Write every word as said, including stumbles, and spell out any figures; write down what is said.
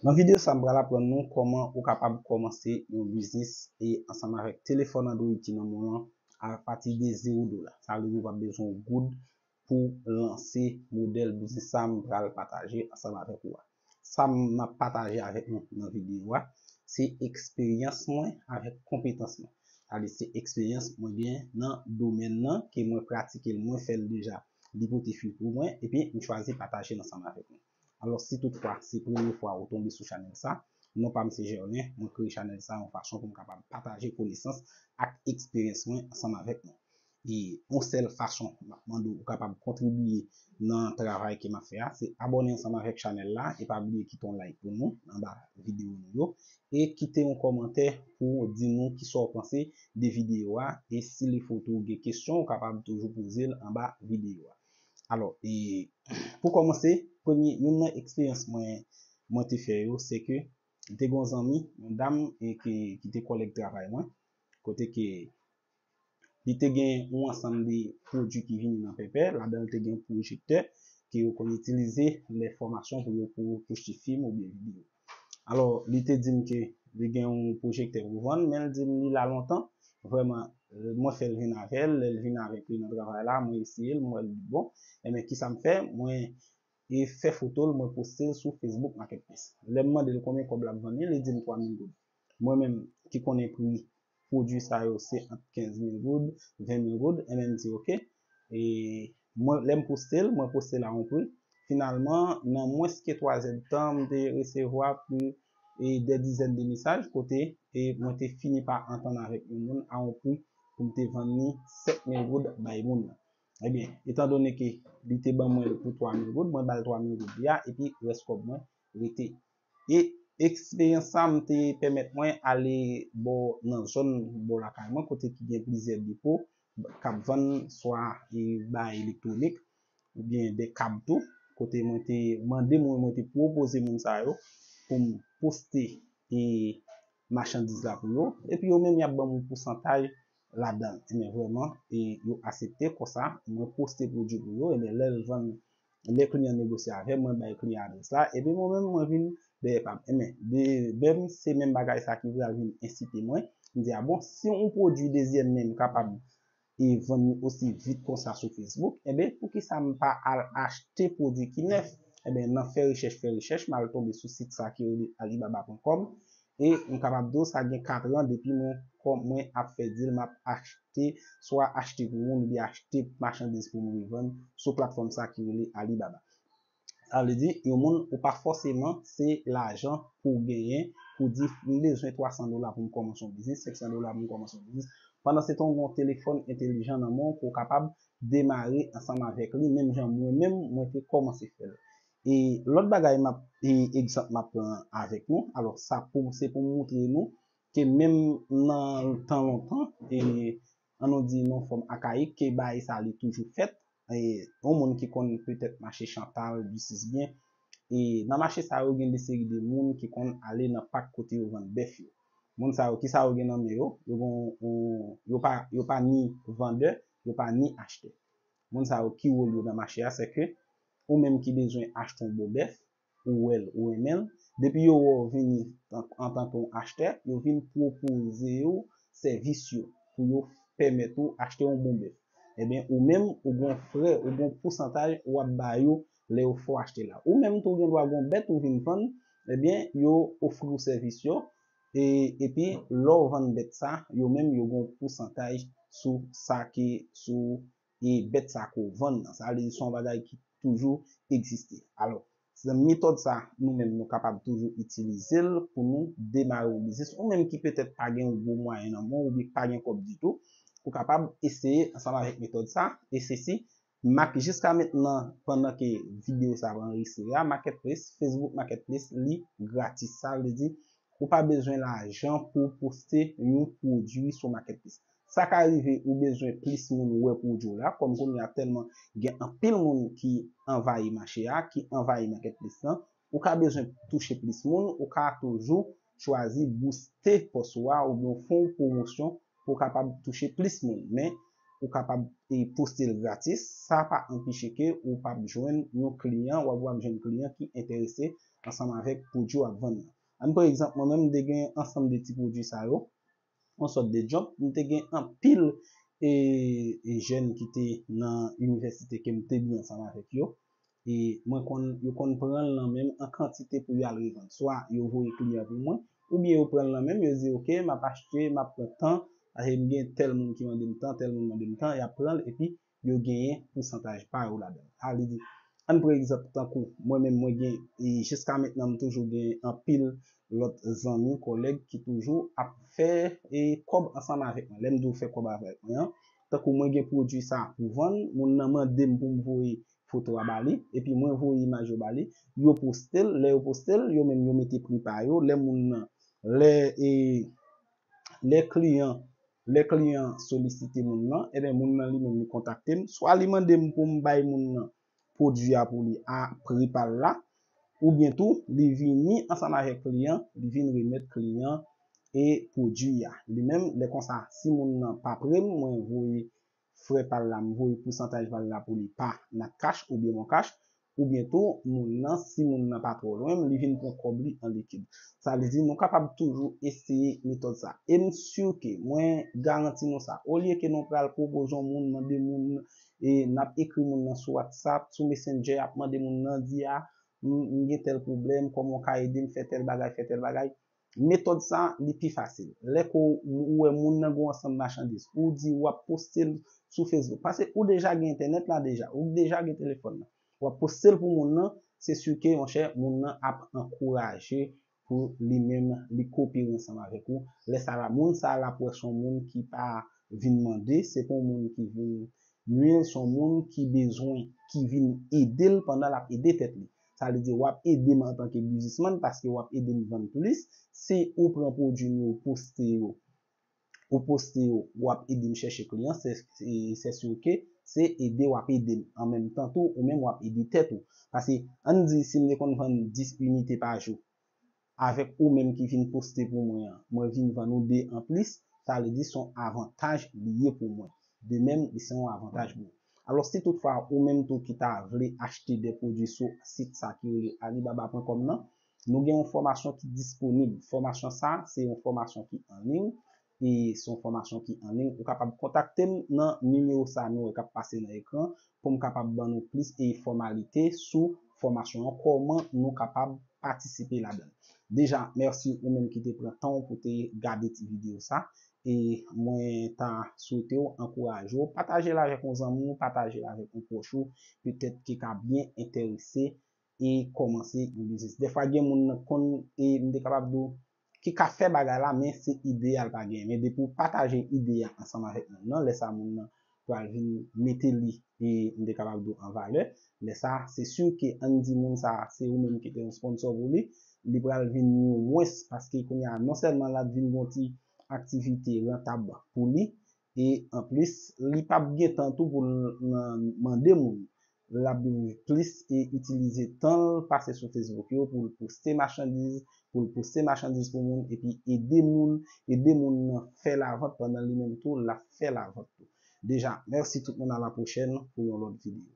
Nan videyo sa, m pral aprann nou kòman ou kapab kòmanse yon biznis e ansanm avèk telefòn Android ki nan men w lan apati de zewo dola. Sa vle di ou p ap bezwen yon goud pou lanse modèl biznis sa m pral pataje ansanm avèk ou a. Sa m ap pataje avèk nou nan videyo a, se eksperyans mwen avèk konpetans mwen. Sa vle di se eksperyans mwen gen nan domèn nan ke mwen pratike l, mwen fè l deja, li pote fwi pou mwen, epi m chwazi pataje l ansanm avèk nou. Alò, si toutfwa se premye fwa ou tonbe sou chanèl sa, non pa m se Gerlin, mwen kreye chanèl sa yon fason pou m kapab pataje konesans ak eksperyans mwen ansanm avèk nou. E yon sèl fason m ap mande w, ou kapab kontribiye nan travay ke m ap fè a, se abòne ansanm avèk chanèl la e pa bliye kite yon like pou nou anba videyo nou yo e kite yon kòmantè pou di nou kisa w panse de videyo a e si li fè w tou gen kesyon, ou kapab toujou poze l anba videyo a. Alò, e pou kòmanse, premye, youn nan eksperyans mwen, mwen te fè yo, se ke m te gen yon zanmi, yon dam, e ki, ki te kòlèg travay mwen, kote ke li te gen yon ansanm de pwodui ki vini nan pèpè, ladan l te gen yon pwojektè ke yo konn itilize lè fòmasyon pou yo pou pwojte fim oubyen videyo. Alò, li te di m ke li gen yon pwojektè pou vann, men l di m li la lontan. Vrèman, mwen fè l vin avè l. Lè l vin avèk li nan travay la, mwen eseye l, mwen wè l li bon. Ebyen, kisa m fè? Mwen e fè foto l, mwen poste l sou Facebook Marketplace. Lè m mande l konbyen kòb l ap vann li, li di m twa mil goud. Mwen menm ki konnen pri pwodui sa yo se ant kenz mil goud, ven mil goud, ebyen m di oke. E mwen, lè m poste l, mwen poste l a yon pri. Finalman, nan mwens ke twa zèdtan, m te resevwa pli e dè dizèn de mesaj kote e mwen te fini pa antann avèk yon moun a yon pri pou m te vann li sèt mil goud bay moun nan. Ebyen, etandone ke li te ban mwen l pou twa mil goud, mwen ba l twa mil goud li a, epi rès kòb mwen rete. E eksperyans sa m te pèmèt mwen ale bò nan zòn bò lakay mwen, kote ki gen plizyè depo k ap vann swa e bagay elektwonik oubyen de kab tou, kote mwen te mande moun, mwen te pwopoze moun sa yo pou m poste e machandiz la pou yo, epi yo menm y ap ban m yon pousantaj ladan l. Ebyen, vrèman, e yo aksepte, konsa, mwen poste pwodui pou yo, ebyen, lè l vann, lè kliyan negosye avè m, mwen bay kliyan adrès la, epi mwen menm, mwen vin dèyè pa m. Ebyen, de, menm se menm bagay sa ki pral vin ensite mwen, m di, a bon, si yon pwodui dezyèm men m kapab e vann li osi vit konsa sou Facebook, enben, poukisa m pa al achte pwodui ki nèf? Enben, nan fè rechèch, fè rechèch, m al tonbe sou sit sa ki rele alibaba pwen kòm, e m kapab di w sa gen katran depi mwen, kòm mwen ap fè dil, m ap achte, swa achte pou moun, oubyen achte machandiz pou m revann sou platfòm sa ki rele Alibaba. Sa vle di, yon moun, ou pa fòseman se lajan pou w genyen, pou w di, m bezwen twa san dola pou m kòmanse yon biznis, senk san dola pou m kòmanse yon biznis. Pandan se tan, w gen yon telefòn entelijan nan men w, ke w kapab demare ansanm avèk li, menm jan mwen menm, mwen te kòmanse fè l. E lòt bagay m ap, e egzanp m ap pran avèk nou, alò, sa pou, se pou m montre nou ke menm nan tan lontan, e, ann nou di, nan fòm akayik, ke bagay sa li toujou fèt, e, yon moun ki konn petèt mache Chantal, Ducis byen, e nan mache sa yo, gen de seri de moun ki konn ale nan pak kote yo vann bèf yo. Moun sa yo, kisa yo gen nan men yo? Yo gen yon, yo pa, yo pa ni vandè, yo pa ni achtè. Moun sa yo, ki wòl yo nan mache a? Se ke ou menm ki bezwen achte yon bon bèf, ou wè l, ou renmen l, depi yo wè w vini an, antanke yon achtè, yo vin pwopoze w sèvis yo pou yo pèmèt ou achte yon bon bèf. Ebyen, ou menm, ou gen yon frè, ou gen yon pousantaj w ap ba yo lè yo fè w achte la. Ou menm tou, ou gen dwa gen yon bèt ou vin vann, ebyen, yo ofri w sèvis yo, e, epi lè w vann bèt sa, yo menm, yo gen yon pousantaj sou sa ki, sou e bèt sa ke w vann nan. Sa vle di se yon bagay ki toujou egziste. Alò, se metòd sa, nou menm, nou kapab toujou itilize l pou nou demare yon biznis. Ou menm ki petèt pa gen yon gwo mwayen nan men w, oubyen pa gen kòb ditou, ou kapab eseye ansanm avèk metòd sa. E sesi, mak-, jiska mentnan, pandan ke videyo sa ap anrejistre a, Marketplace, Facebook Marketplace, li gratis. Sa vle di, ou pa bezwen lajan pou w poste yon pwodui sou Marketplace. Sa ka rive ou bezwen plis moun wè pwodui w la, kòm kounye a tèlman gen anpil moun ki anvayi mache a, ki anvayi Marketplace lan, ou ka bezwen touche plis moun, ou ka toujou chwazi booste pòs ou a oubyen w fè yon pwomosyon pou w kapab touche plis moun. Men, ou kapab, e, poste l gratis, sa pa anpeche ke ou p ap jwenn yon kliyan, w ap, w ap jwenn kliyan ki enterese ansanm avèk pwodui w ap vann nan. Ann pran egzanp, mwen menm, m te gen ansanm de ti pwodui sa yo, yon sòt de job, m te gen anpil e, e jèn ki te nan inivèsite ke m te byen ansanm avèk yo. E mwen konn, yo konn pran l nan men m an kantite pou yo al revann. Swa yo voye kliyan pou mwen, oubyen yo pran l nan men m, yo di, "Oke, m ap achte, m ap pran tan, paske m gen tèl moun ki mande m tan, tèl moun mande m tan," y ap pran l, epi yo genyen pousantaj pa yo ladan l. Sa vle di, ann pran egzanp tankou mwen menm, mwen gen, e jiska mentnan, m toujou gen anpil lòt zanmi, kòlèg ki toujou ap fè e kòb ansanm avèk mwen. Lè m di w fè kòb avèk mwen an, tankou mwen gen pwodui sa pou vann, moun nan mande m pou m voye foto a ba li, epi mwen voye imaj yo ba li, yo poste l, lè yo poste l, yo menm yo mete pri pa yo, lè moun nan, lè e lè kliyan, lè kliyan solisite moun nan, ebyen moun nan li menm li kontakte m, swa li mande m pou m bay moun nan pwodui a pou li a pri pa l la, oubyen tou li vini ansanm avèk kliyan, li vin remèt kliyan e pwodui a. Li menm, lè konsa, si moun nan pa pre m, mwen voye frè pa l la, m voye pousantaj pa l la pou li pa nan kach oubyen mon kach, oubyen tou, moun nan, si moun nan pa twò lwen m, li vin pran kòb li an likid. Sa vle di, nou kapab toujou eseye metòd sa. E m si ke, mwen garanti nou sa, olye ke nou pral pwopoze yon moun, mande moun, e n ap ekri moun nan sou WhatsApp, sou Messenger, ap mande moun nan, di a, m, m gen tèl pwoblèm, kòman w ka ede m fè tèl bagay, fè tèl bagay. Metòd sa, li pi fasil. Lè ke w, ou wè moun nan gen yon ansanm machandiz, ou di w ap poste l sou Facebook. Paske ou deja gen entènèt la deja, ou deja gen telefòn nan. W ap poste l pou moun nan, se si ke, monchè, moun nan ap ankouraje pou li menm, li koopere ansanm avèk ou. Lè sa la, moun sa la pou wè se yon moun ki pa vin mande, se pa yon moun ki vin nwi l, se yon moun ki bezwen, ki vin ede l pandan l ap ede tèt li. Sa vle di, w ap ede m antanke biznismann paske w ap ede m vann plis. Si ou pran pwodui m yo, ou poste yo, ou poste yo, w ap ede m chèche kliyan, se, se, se si ke se ede w ap ede m. An menm tan tou, ou menm w ap ede tèt ou. Paske, ann di, si m te konn vann dis inite pa jou, avèk ou menm ki vin poste pou mwen an, mwen vin vann ou de anplis, sa vle di se yon avantaj li ye pou mwen. De menm, li se yon avantaj pou mwen. Alò, si toutfwa ou menm tou ki ta vle achte de pwodui sou sit sa ki rele alibaba pwen kòm nan, nou gen yon fòmasyon ki disponib. Fòmasyon sa, se yon fòmasyon ki an liy, e se yon fòmasyon ki an liy. Ou kapab kontakte m nan nimewo sa nou wè k ap pase nan ekran pou m kapab ban nou plis e fòmalite sou fòmasyon an, kòman nou kapab patisipe ladan l. Deja, mèsi ou menm ki te pran tan w pou te gade ti videyo sa. E mwen ta swete w ankouraje w, pataje l avèk yon zanmi w, pataje l avèk yon pwòch ou, petèt ki ka byen enterese e kòmanse yon biznis. Dèfwa gen moun nan konn, e m te kapab di w, ki ka fè bagay la, men se ide a l pa genyen. Men depi w pataje ide a ansanm avèk moun nan, lè sa moun nan pral vin mete li, e m te kapab di w an valè. Lè sa, se si ke ann di moun sa, se ou menm ki te yon sponsor pou li, li pral vin nwi w mwens, paske kounye a, non sèlman l ap vin gen yon ti aktivite rantab pou li, e anplis, li p ap gen tan tou pou l nan mande moun. L ap plis e itilize tan l pase sou Facebook yo pou l poste machandiz, pou l poste machandiz pou moun, epi ede moun, ede moun nan fè lavant pandan li menm tou, l ap fè lavant tou. Deja, mèsi tout moun, a la pwochèn pou yon lòt videyo.